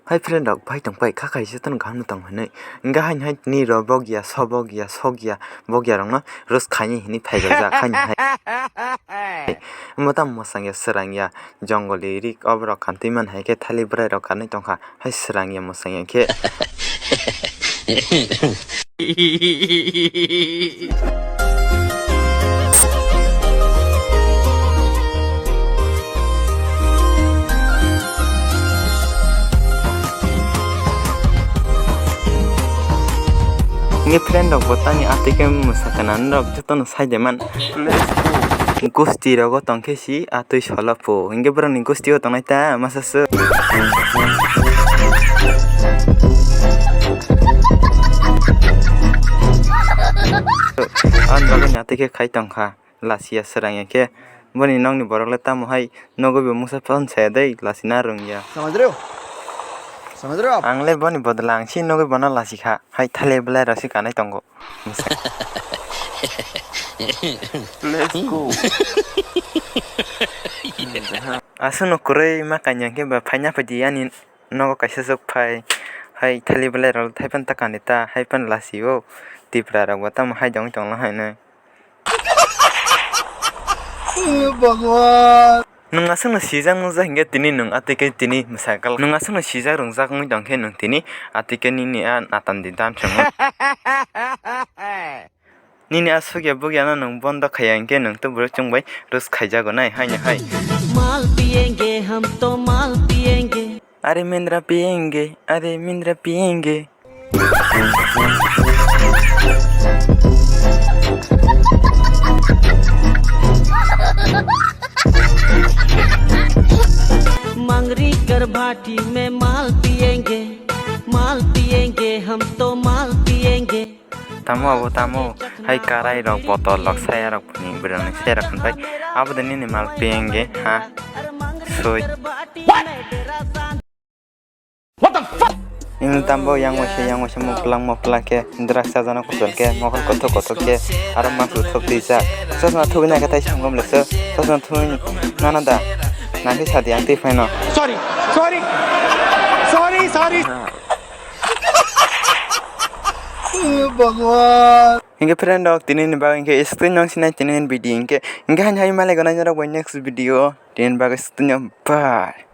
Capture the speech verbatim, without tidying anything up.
Hai friend rok, bai tong pai, kha kaisa tong kaham tong hinwi. Hingke haini hai ni ro bogya, so bogya, sogya, bogya rokno roast khaini hinwi phai rojak haini hai. Mwtam mwsang ya, srang ya, jongol ri rik oborok kantwi man hai khe thali bwrwi rok kanwi tongkha. Hai srang ya mwsang ya khe. Hingke friend rok bo tani atwi khe mwsa kana norok jotono sai de man. Gusti rogo tongkhe si atwi solo po. Hingke borokni gusti o tongnai ta masa se. Ang bagwi atwi khe khai tongkha. Lasiya srang ya khe. Boni nokni borok le tamo hai nogwi bo mungsa phone saya dei, lasina rwngya. समझ रहे हो? समझ रहे हो आप? Ang le boni bodol ang si nogwi bono lasikha. Hai thale belai rok si kanai tongo. Let's go. Aswkno kwrwi ma kanya khe ba phaina phaidi ani nogo kaisa swk phai. Hai thali belai rok thaipan ta kani ta, hai pan lasio. Tipra rok bo tamo hai dong tongla haino. Bhagwan. Nwng aswkno sijak nungjak hinkhe tini nwng atwi khe tini mwsakal. Nwng aswkno sijak rungjak wngwi tongkhe nwng tini atwi khe nini a natamdi dan chwngwi. Nini a sugya bugyano nwng bondo khaiya hinkhe nwng tuburo chwngbai roast khaijago nai haino hai. माल पिएंगे हम तो माल पिएंगे। Are mindra pienge, are mindra pienge. मांगरी कर भाटी में माल पिएंगे, माल पिएंगे, हम तो माल पिएंगे। Tamo abo tamo, hai karai rok, botol rok, saya rok ni bwrwi rok ni saya rok khanpai. Abo de nini mal piyenge ha soi. What the fuck? Ini tambo yang wase yang wase moplang moplang ke drugs sajana kusol ke mohor kothok kothok ke aro mas uthok twi jak. Sosna thubui na khe tai songom lekso. Sosna thubui nana da. Nangkhe sadi ang twi phaino. Sorry, sorry, sorry, sorry. Bhagwan. Hingke friend rok, tini ni bagwi hingke screen nong sinai tini ni video hingke, hingke haini hai malai gana norok bai next video, tini ni bagwi screen nong bye.